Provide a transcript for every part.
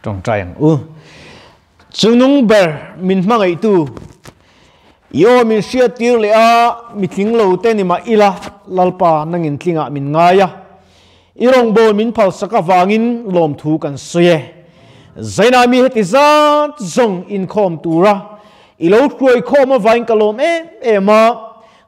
Tawngtai ang u. Chungnung ber min hmangaihtu, i aw min hriattir leh a, mi tling lo te ni mah ila, Lalpa nangin tlingah min ngai a, i rawngbâwl min phalsak avangin lawmthu kan sawi e. Zainah mi heti zat zawng inkhawm tura i lo hruai khawm avangin ka lawm em em a,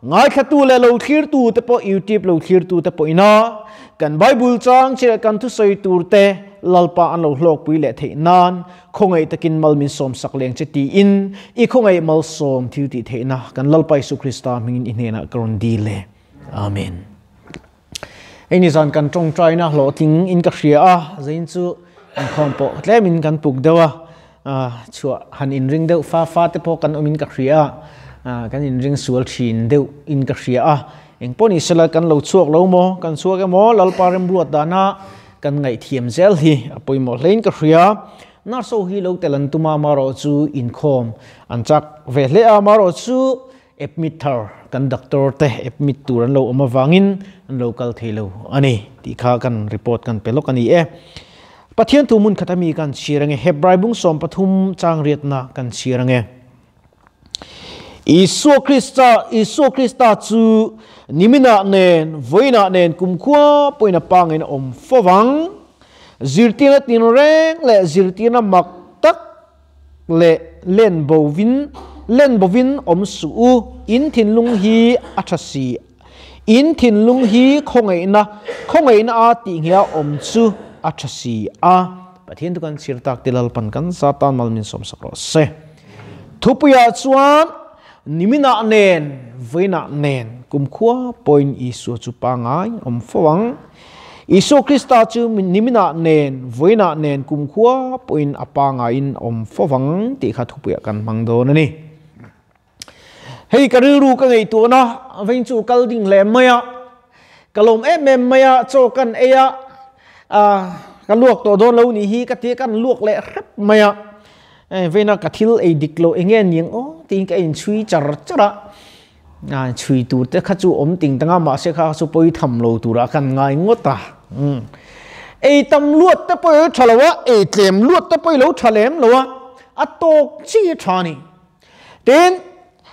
Ngaithlatu leh lo thlirtu te pawh YouTube lo thlirtu te pawh ina kan Bible chang chi leh kan thusawi tur te Lalpa an lo hlawkpui leh theih nan khawngaih takin mal min sawm sak leng che tiin i khawngaih malsawm thil tih theihna kan Lalpa Isu Krista hmingin i hnenah ka rawn dil e. Amen. Hei ni zan kan tawngtaina hlawhtling in ka hria a, zain chu inkhawm pawh tlemin kan puk deuh a, chhuah han inring deuh fa fa te pawh kan awmin ka hria a, kan inring sual thin deuh in ka hria a, engpawh ni sela kan lo chhuak lo maw, kan chhuak emaw Lalpa remruat dana kan ngaihthiam zel hi a pawimawh hlein ka hria. Nurse ho hi lo tel an tum a, amaherawh chu inkhawm an chak ve hle a, amaherawh chu Admit thar kan doctor te admit tur an lo awm avangin an lo kal thei lo a ni tih kha kan report kan pe lawk a ni e. Pathian thu hmun khat ami kan chhiar ange Hebrai bung 13 chang riatna kan chhiar ange. Isua Krista Isua Krista chu niminah nen vawiinah nen kumkhua pawhin a pangin a awm fovang. Zirtirna tinreng leh zirtirna mak tak leh len bovin len bovin awm suh u, in thinlung hi a tha si, in thinlung hi khawngaihna khawngaihna a tih nghia awm chu a tha si a. Pathian chu kan chhir tak te Lalpan kan za tan mal min sawmsak rawh se. Thupuiah chuan niminah nen vawiinah nen kumkhua pawhin Isua chu pangngai awm fo ang. Isua Krista chu niminah nen, vawiinah nen kumkhua pawhin a pangaiin a awm fo vang tih kha thupuiah kan hmang dawn a ni. Hei ka rilru ka ngaihtuahna vawiin chu kal ding hle mai a, ka lawm em em mai a, chaw kan ei a, ka luak tawh dawn lo nih hi ka ti a, kan luak leh hrep mai a, vawiina ka thil ei dik loh eng nge niang aw tiin ka inchhui char char a. Chhui tur te kha chu awm ting tang a, mahse kha chu pawi tham lo turah khan ngai ngawt a. Ei tam luat te pawh i lo tha lo a, ei tlem luat te pawh i lo tha lem lo a, a tawk chi a tha a ni. Tin,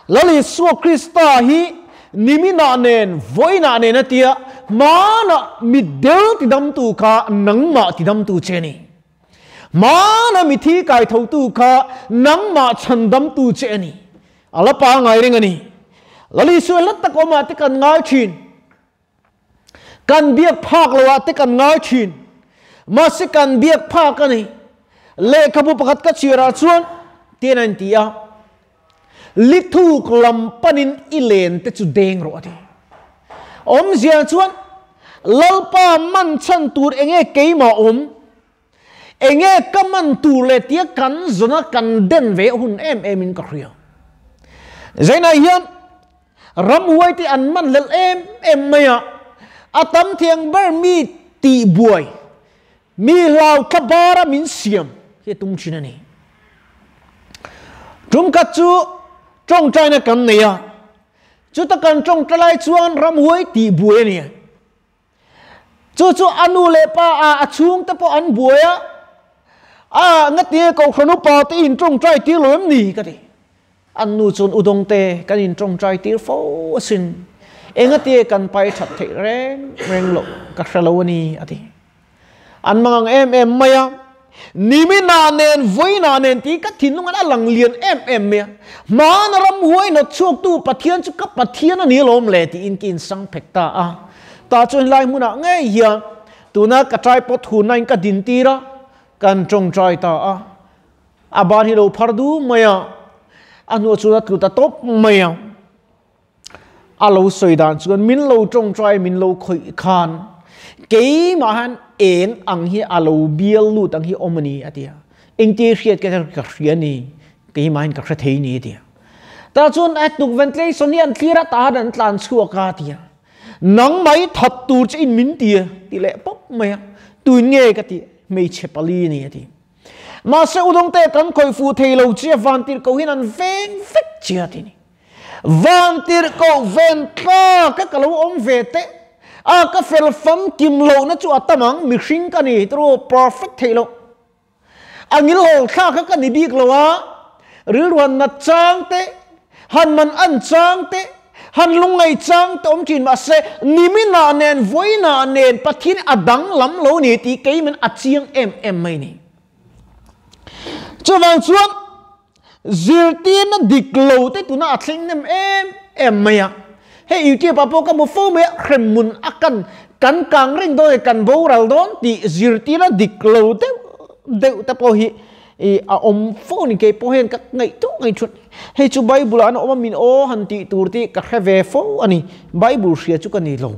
Lal Isua Krista hi niminah nen, vawiinah nen a tia, hmanah mitdel tidamtu kha nangmah tidamtu che a ni. Hmana mithi kaithotu kha nangmah chhandamtu che a ni. A la pangai reng a ni. Lal Isua hla tak awmah te kan ngai thin. Kan biak phak loah te kan ngai thin. Mahse kan biak phak a ni. Lehkhabu pakhat ka chhiarah chuan tian a inti a, Lithuk lam panin i len te chu deng rawh a ti. Awmzia chuan Lalpa man chhan tur enge keimah awm? Enge ka man tur leh tia kan zawna kan den ve hun em em in ka hria. Zainah hian ramhuai te an man hlelh em em mai a, a tam thiang ber mi tih buai, mi hlau thla bara min siam hi a tum thin a ni. Tum khat chu tawngtaina kan nei a, chuta kan tawngtai lai chuan ramhuai tih buai a ni. Chu chu a nu leh pa a a chhungte pawh an buai a, a ngatinge Kohhran upa te in tawngtai tir lo em ni ka ti. An nu chuan Udawngte kan in tawngtai tir fo asin, engatinge kan pai that theih reng reng loh ka hre lo a ni a ti. An mangang em em mai a, niminah nen vawiinah nen tih ka thinlung an a lang lian em em mai a, hmana ramhuai hnawt chhuaktu Pathian chu ka Pathian a ni alawm le tiin ka insang phek ta a. Tah chuan helai hmunah ngei hian tuna ka tripod hunna in ka din tir a, kan tawngtai ta a. A ban hi lo phar du mai a, a hnuah chuan a tlu ta tawp mai a. A lo sawi dan chuan min lo tawngtai min lo khawih khan keimah hian eng ang hi a lo bial lut ang hi awm a ni a ti a. Engtia hriat ka ka hria ni, keimah hian ka hre thei ni a ti a. Tah chuan a tuk ventilation hi an thlir a, tah hian an tlan chhuak a a ti a. Nang mai that tur che in min ti a ti leh pawp mai a, tuin nge ka ti hmeichhe pali a ni a ti. Mahse Udawngte kan khawih fuh thei lo che vantirhkoh hian an veng vek che a ti ni. Vantirhkoh ven tla ka ka lo awm ve teh a, ka fel famkim lohna chu a tam ang, mihring ka ni turu perfect thei lo. A ngil hawl thla kha ka ni bik lo a, rilru han nat chang te, han man an chang te, han lungngai chang te awm thin mahse niminah nen vawiinah nen Pathian a danglam lo ni tih keimin a chiang em em mai ni. Chuvang chuan zirtirna dik lo te tuna a thleng nem em em mai a. Hei YouTube ah pawh ka hmu fo mai a, hremhmun a kan kan kang reng dawn leh kan boral dawn tih zirtirna dik lo deuh deuh te pawh hi i a awm fo a ni. Kei pawh hian ka ngaihtuah ngaihthut hei chu Bible ah an awm a min aw han tih tur tih ka hre ve fo a ni. Bible hria chu ka ni lo.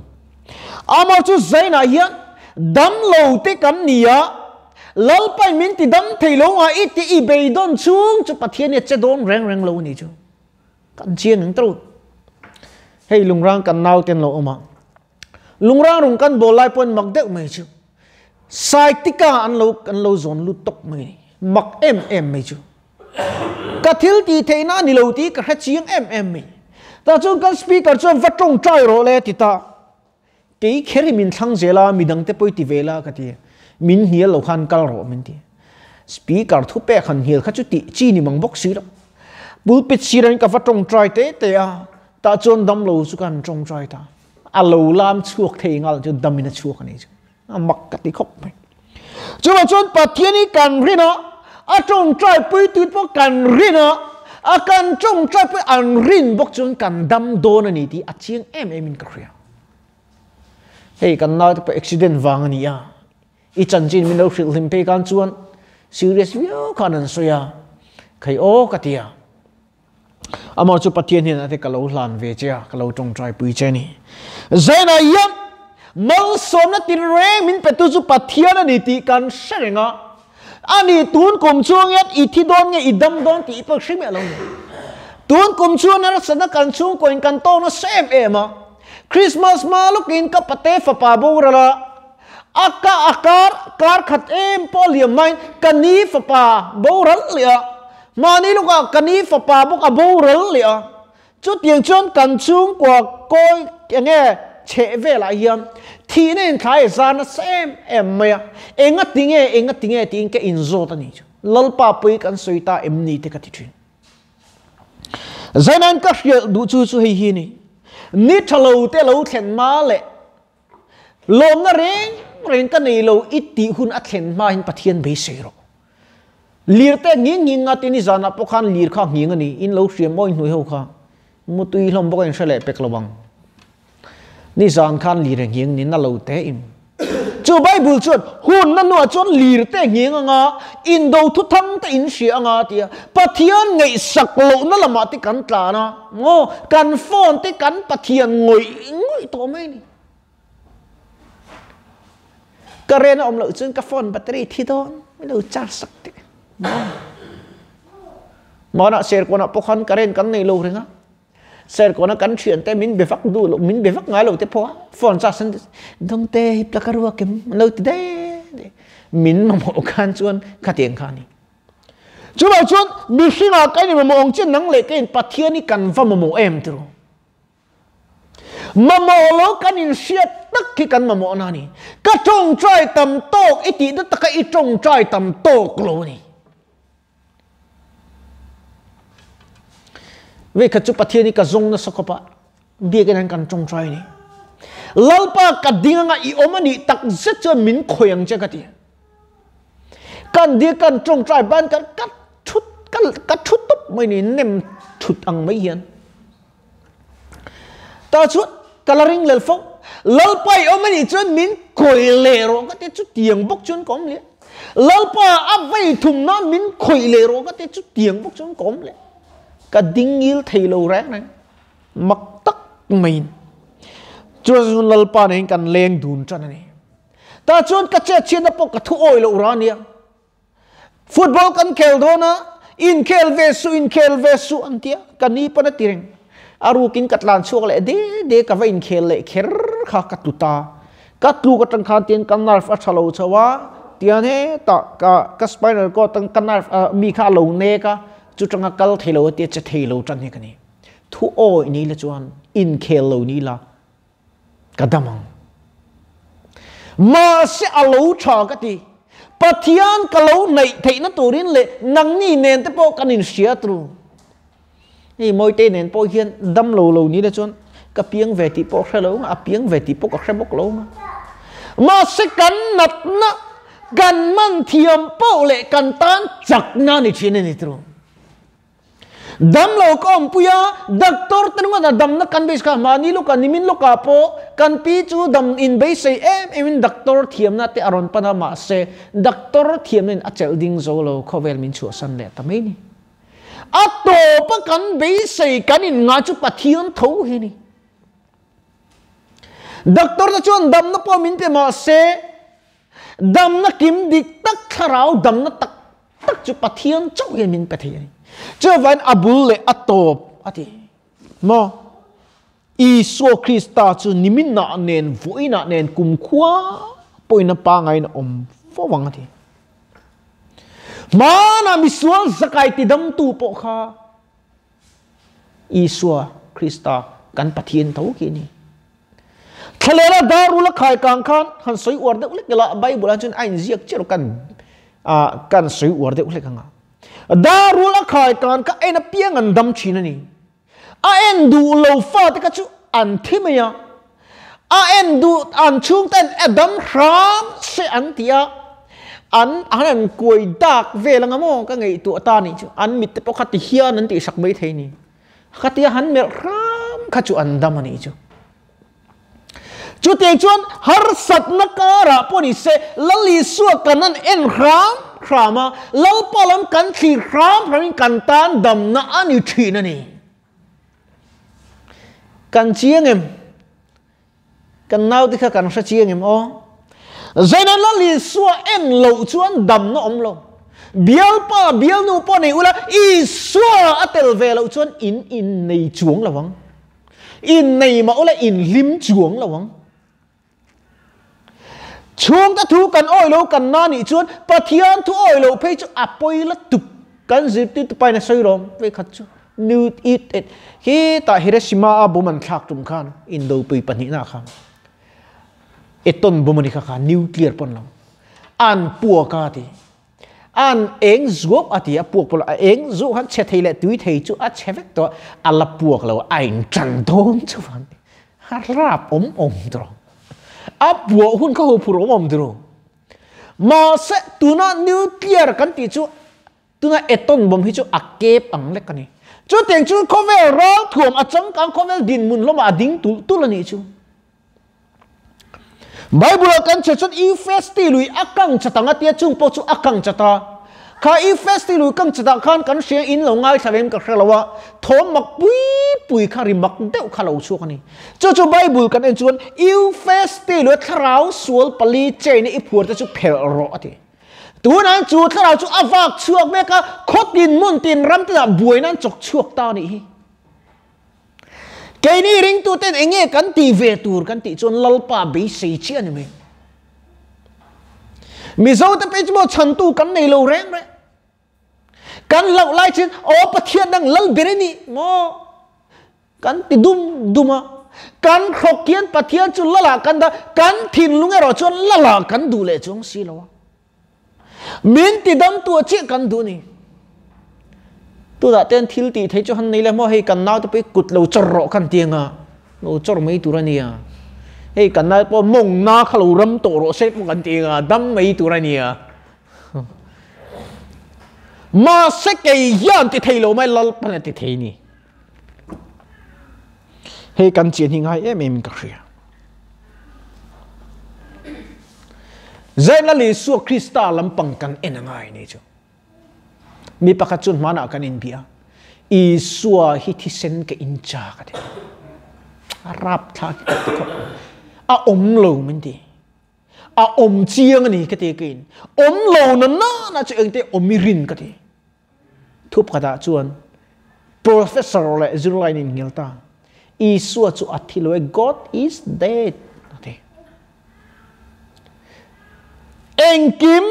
Amah chu Zainah hian dam lo te kan ni a, Lalpain min ti dam thei lo nga i tih i beidawn chhung chu Pathian hi a che dawn reng reng lo a ni chu. Kan chiang ang tawh. Hei lungrang kan nau ten lo awm a. Lungrang rung kan bawl lai pawn mak deuh mai chu. Saitika an lo an lo zawn lut tawp mai ni. Mak em em mai chu. Ka thil tih theihna a ni lo tih ka hre chiang em em mai. Tah chuan kan speaker chuan va tawngtai rawh le ti ta. Kei kher hi min thlang zel a, midang te pawh i ti ve la ka ti. Min hnial lo khan kal rawh min ti. Speaker thu pek han hnial kha chu tih chi ni mang bawk si lo. Pulpit sir in ka va tawngtai te te a, tah chuan dam lo chu ka han tawngtai ta. A lo lam chhuak thei nghal chu dam in a chhuak a ni chu. A mak ka ti khawp mai. Chuvang chuan Pathian hi kan rin a, a tawngtai pui tu pawh kan rin a, a kan tawngtai pui an rin bawk chuan kan dam dawn a ni tih a chiang em em in ka hria. Hei kan naute pawh accident vang a ni a, i chanchin min lo hrilh hlim phei khan chuan serious viau khan an sawi a, khai aw ka ti a. Amah chu Pathian hian a te ka lo hlan ve che a, ka lo tawngtai pui che a ni. Zainah hian malsawmna tin reng min petu chu Pathian a ni tih kan hre reng a, ani tun kum chuang hian i thi dawn nge i dam dawn tih i pawh hre miah lo ni. Tun kum chuan harsatna kan chhungkaw in kan tawk nasa em em a, Christmas hma lawkin ka pate fapa boral a, a ka a kar kar khat em pawh a liam hmain ka ni fapa boral leh a, mahni lawkah ka ni fapa bawk a boral leh a, chutiang chuan kan chhungkua kawi eng nge chheh velah hian thihna inthlai a zar nasa em em mai a, enga tinge enga tinge tiin ka inzawt a nih chu, Lalpa pawhin kan sawi ta em ni te ka ti thin. Zainain ka hriat duh chu chu hei hi a ni, ni tha lo te lo thlen hma leh Lawmna reng reng ka nei lo i tih hun a thlen hma hin Pathian beisei rawh. Lir te nghing nghing nga tin i zanah pawh khan lir kha nghing a ni, in lo hriam mawi hnuai ho kha mutui hlawm bawk a in hre leh pek lo ang. Ni zan khan lir a nghing ni na lo te in. Chu Bible chuan hun na hnuah chuan lir te nghing anga indo thu thang te in hria anga tia Pathian ngaihsak lohna lamah te kan tlan a, maw kan phone te kan Pathian ngawih ngawih tawh mai ni. Ka ren a awm loh chuan ka phone battery thi dawn min lo charge sak teh. Hmanah Serkawnah pawh khan current kan nei lo reng a. Serkawna kan thian te min be vak duh lo min be vak ngai lo te pawh a phone charge an dawngte hi plug a ruak em an lo ti deh deh. Min mamawh khan chuan khatiang kha a ni. Chuvang chuan mihringah kan inmamawh ang chian nang leh keiin Pathian hi kan va mamawh em tiraw? Mamawh lo kan inhriat tak hi kan mamawh na a ni. Ka tawngtai tam tawk i tih na taka i tawngtai tam tawk lo a ni. Vekhat chu Pathian hi ka zawng nasa khawp a, biakin hian kan tawngtai a ni. Lalpa ka ding anga i awm a nih tak zet chuan min khawih ang che ka ti. Kan dil kan tawngtai ban kan ka thut ka ka thu tawp mai ni nem thut ang mai hian. Ta chuan ka la ring lel fo. Lalpa i awm a nih chuan min khawih leh rawh ka ti chu tiang bawk chuan ka awm leh. Lalpa a vei thum na min khawih leh rawh ka ti chu tiang bawk chuan ka awm leh. Ka ding ngil thei lo reng reng. Mak tak maiin. Chuan chuan Lalpa nen kan leng dun tan a ni. Ta chuan ka chet chhiatna pawh ka thu awi loh ra nia. Football kan khel dawn a, inkhel ve suh, inkhel ve suh an tia, ka ni pawn a ti reng. A rukin ka tlan chhuak leh de de ka va inkhel leh kher kha ka tlu ta. Ka tluk atang khan tian ka nerve a tha lo chho a, tian hetah ka ka spinal cord atang ka nerve mi kha a lo nek a, chutanga kal thei lo a tia che thei lo tan hi ka ni. Thu awi ni la chuan inkhel lo ni la. Ka dam ang. Mahse a lo tha ka ti. Pathian ka lo hnaih theihna turin leh nangni nen te pawh kan inhria tru. Hei Mawitei nen pawh hian dam lo lo ni le chuan ka piang ve tih pawh hre lo nga, a piang ve tih pawh ka hre bawk lo nga. Mahse kan natna kan man thiam poh leh kan tan chakna ni thin a ni tru. Dam lo ka awmpui a, doctor te ringawt a damna kan base kha mahni lawkah nimin lawkah pawh kan pi chu dam in beisei em em in doctor thiamna te a rawn pan a mahse doctor thiamna in a chelh ding zo lo khawvel min chhuahsan leh ta mai ni. A tawp a kan beisei kan in ngah chu Pathian tho hi a ni. Doctor te chuan damna pawh min pe mahse damna kim dik tak thlarau damna tak tak chu Pathian chauh hian min pe thei a ni. Chuvangin a bul leh a tawp a ti. Maw? Isua Krista chu niminah nen vawiinah nen kumkhua pawhin a pangaiin a awm fo ang a ti. Hmanah misual zakai tidamtu pawh kha Isua Krista kan Pathian tho khi a ni. Thlalera darul a khai kang khan han sawi uar deuh hlek ila Bible ah chuan a inziak chiah lo kan kan sawi uar deuh hlek anga. Darul a khai kan kha en apiang an dam thin a ni. A en duh lo fate kha chu an thi mai a, a en duh an chhungte an dam hram se an ti a, an an han kuai dak vel anga maw ka ngaihtuah ta nih chu an mit te pawh kha ti hian an tihsak mai thei ni. Khatia han melh hram kha chu an dam a nih chu. Chutiang chuan harsatna karah pawh ni se Lal Isua kan an en hram hram a, Lalpa lam kan thlir hram hramin kan tan damna a ni thin a ni. Kan chiang em? Kan naute kha kan hre chiang em aw? Zaina Lal Isua en loh chuan damna awm lo. Bialpa, bialnu pawh nei ula Isua a tel ve loh chuan in innei chuang lo ang. In nei mah ula in hlim chuang lo ang. Chhungte thu kan awi lo kan na nih chuan Pathian thu awi lo phei chu a pawi la tuk kan zirtirtu pain a sawi rawng vei khat chu new it et khi tah Hiroshima a bom an thlak tum khan indopui pahnihna khan eton bom ani kha kha nuclear pawn lo an puak a ti. An eng zuap a ti a, puak pawh a eng zuap khan chhe thei leh tui thei chu a chhe vek tawh a, a la puak lo a in tan dawn chu vang ni. A rap awm awm tawh. A puah hun kha ho phur awm awm tawh. Mahse tuna nuclear kan tih chu tuna atom bomb hi chu a kep ang lek a ni. Chutiang chu khawvel ralthuam a changkang khawvel dinhmun hlawmah a ding tulh tulh a nih chu. Bible ah kan chhiar chuan Euphrates lui a kang chat ang a tia chung pawh chu a kang chat a. Kha Euphrates lui kang chat ah khan kan hria in lo ngaithla reng ka hre lo a, thawm mak pui pui kha ri mak deuh kha lo chhuak a ni. Chu chu Bible kan en chuan Euphrates lui a thlarau sual pali chain a i phuar te chu phelh rawh a ti. Tunah chu thlarau chu a vak chhuak mek a, khawtin hmun tin ram tinah buaina an chawk chhuak ta a nih hi. Keini ringtuten eng nge kan tih ve tur kan tih chuan Lalpa beisei chiah a ni mai. Mizote pawh chu maw chhantu kan nei lo reng reng. Kan hlauh lai chin aw Pathian dang lal ber a ni maw kan ti dum dum a. Kan hrawk hian Pathian chu lalah kan dah, kan thinlung erawh chuan lalah kan duh leh chuang si lo a. Min ti dam tu a chiah kan duh ni. Tunah ten thil tih thei chu han nei le maw hei kan naute pawh hi kut lo chawr rawh khan ti anga lo chawr mai tur a nia. Hei kan naute pawh mawng na kha lo ram tawh rawh se pawh kan ti anga dam mai tur a nia. Mahse kei hian ti thei lo mai Lalpan a ti thei ni. Hei kan chian hi ngai em em in ka hria. Zaina Isua Krista lampang kan en a ngai ni chu. Mi pakhat chuan hmanah kan inbia. Isua hi thisen ka in cha ka ti. A rap thla ki ka ti khawp. A awm lo min ti. A awm chiang a ni ka ti ka in. Awm lo na na na chu engte awm i rin ka ti. Thu pakhatah chuan professor leh zirlai an inhnial ta. Isua chu a thi lo e, God is dead a ti. Engkim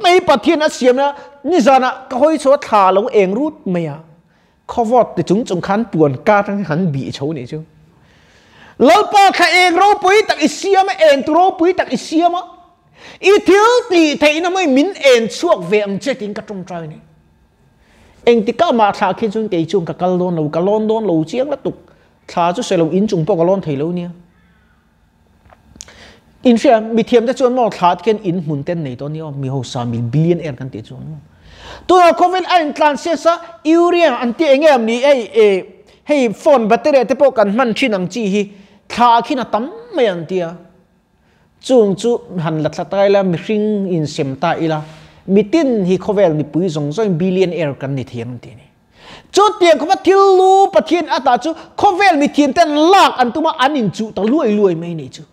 mai Pathian a siamna nizanah ka hawi chho a thla lo eng rut mai a. Khawvawt ti chung chung khan puan ka atang han bih chho nih chu. Lalpa kha eng ropui tak i siam a, eng tu ropui tak i siam a. I thil tih theihna mai min en chhuak ve ang che tiin ka tawngtai a ni. Engtikah mah thla khi chuan kei chuan ka kal dawn lo, ka lawn dawn lo chiang lutuk. Thla chu sawi lo inchung pawh ka lawn thei lo nia. In hria mithiam te chuan maw thla te khian in hmun te an nei tawh nia aw, mi hausa mi billionaire kan tih chuan maw. Tunah khawvel a intlan sia sa urea an tih eng em ni ei e hei phone battery te pawh kan hman thin ang chi hi thla ah khian a tam mai an tia. Chung chu han la thla ta ila mihring insem ta ila mitin hi khawvel mipui zawng zawngin billionaire kan ni thei ang tih a ni. Chutiang khawpa thil lu Pathian a tah chu khawvel mithiam ten lak an tum a, an inchuh ta luai luai mai nei chu.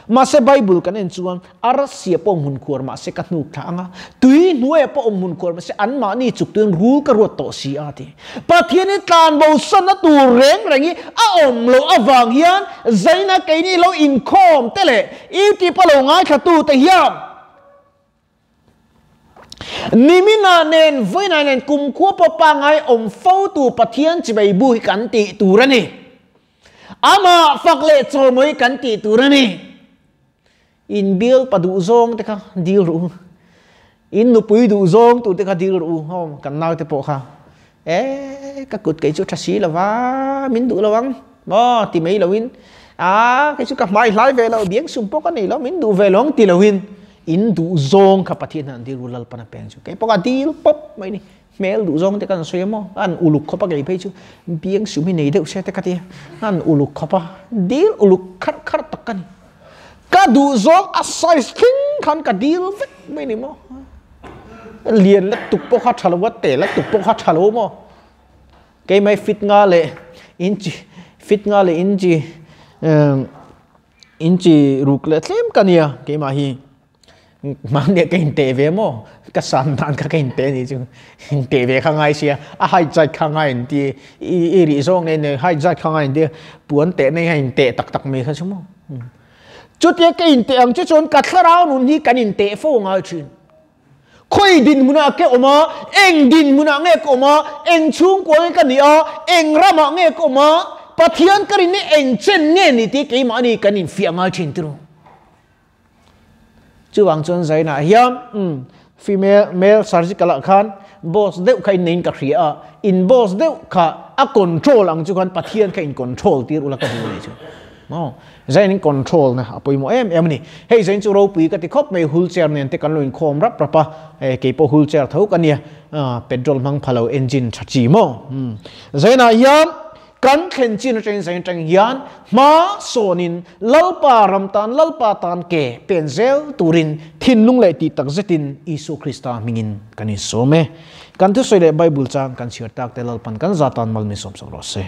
Mahse Bible kan en chuan a rasia pawh hmun khuar mahse ka hnuk thla ang a, tui hnuaiah pawh awm hmun khuar mahse anmahni chuk tuin rul ka ruat tawh si a ti. Pathian hi tlanbo sanna tur reng reng hi a awm loh avang hian zaina keini lo inkhawm te leh YouTube a lo ngaithla te hian Nimina nen vawiinah nen kumkhua pawh pangngai awm fo tu Pathian chibai bu hi kan tih tur a ni. Amah fak leh chawlmawi kan tih tur a ni. In bial pa duh zawng te kha dil ru. In nupui duh zawng tur te kha dil ru. Hom kan nau te pawh kha e ka kut kei chu tha si lova min duh lo ang maw ti mai loin a kei chu ka hmai hlai ve lo biang sum pawh ka nei lo min duh ve lo ang ti loin in duh zawng kha Pathian hian an dil ru Lalpan a peng chu kei pawh ka dil pawp mai ni hmel duh zawng te kan sawi a maw an uluk khawp a kei phei chu biang sum hi nei deuh se te ka ti a an uluk khawp a dil uluk kharh kharh tak ka ni ka duh zawng a size thleng khan ka dil vek mai ni maw lian la tuk pawh kha tha lo a te la tuk pawh kha tha lo maw keimah fit nga leh inchi fit nga leh inchi inchi ruk leh tlem ka nia keimah hi mahni ka inteh ve maw ka san dan kha ka inteh anih chu inteh ve kha ngai sia a height zat kha ngai an ti i rih zawng nen height zat kha ngai an ti puan teh nei a inteh tak tak mai kha chu maw. Chutia ka inteh ang che chuan ka thlarau nun hi kan inteh fo ngai thin. Khawi dinhmunah ke awm a, eng dinhmunah nge ka awm a, eng chhungkua nge ka nih a, eng ramah nge ka awm a, Pathian ka rin hi eng chen nge ni tih keimahni kan infiah ngai thin tiro. Chuvang chuan Zainah hian umm female male surgical ah khan boss deuh kha in neiin ka hria a, in boss deuh kha a control ang chu khan Pathian kha in control tir ula ka duh nei chu maw. Zain in control na a pawimawh em em a ni. Hei Zain chu ropui ka ti khawp mai wheelchair nen te kan lo inkhawm rap rap a, eh keipawh wheelchair tho ka nia, petrol hmang pha lo engine tha chi maw. Zainah hian Kan thlen chin atangin zain atang hian hma sawnin Lalpa ram tan Lalpa tan ke pen zel turin thinlung leh tih tak zetin Isua Krista hmingin kan insawm e. Kan thusawi leh Bible chang kan chhiar tak te Lalpan kan za tan mal min sawmsak rawh se.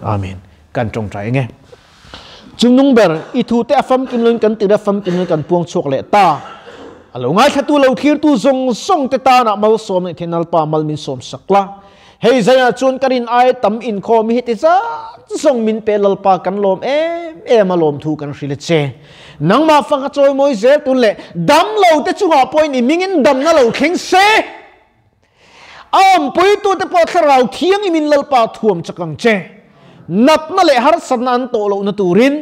Amen. Kan tawngtai eng e. Chungnung ber, i thu te a famkim loin kan tir a famkim loin kan puang chhuak leh ta. A lo ngaithlatu lo thlirtu zawng zawng te tanah malsawm leh theih Lalpa mal min sawmsak la. Hei zaiah chuan ka rin ai tam inkhawm hi heti zat zawng min pe Lalpa kan lawm em em a lawmthu kan hrilh a che. Nangmah fang a chawimawi zel tun leh dam lo te chungah pawhin i mingin damna lo thleng se. A awmpuitute pawh thlarau thianghlimin Lalpa thuam chak ang che. Natna leh harsatna an tawh lohna turin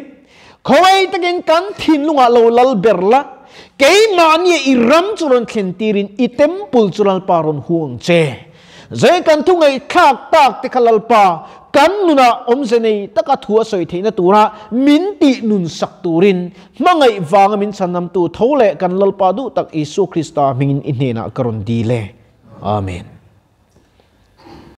khawngaih takin kan thinlungah lo lal ber la, keimahnia i ram chu rawn thlen tirin i temple chu Lalpa rawn huang ang che. Zai kan thu ngaihthlak tak te kha Lalpa kan nunah awmze nei taka thu a sawi theihna tura min tih nun sak turin hmangaih vanga min chhanamtu tho leh kan Lalpa duh tak Isua Krista hmingin i hnenah ka rawn dil e. Amen.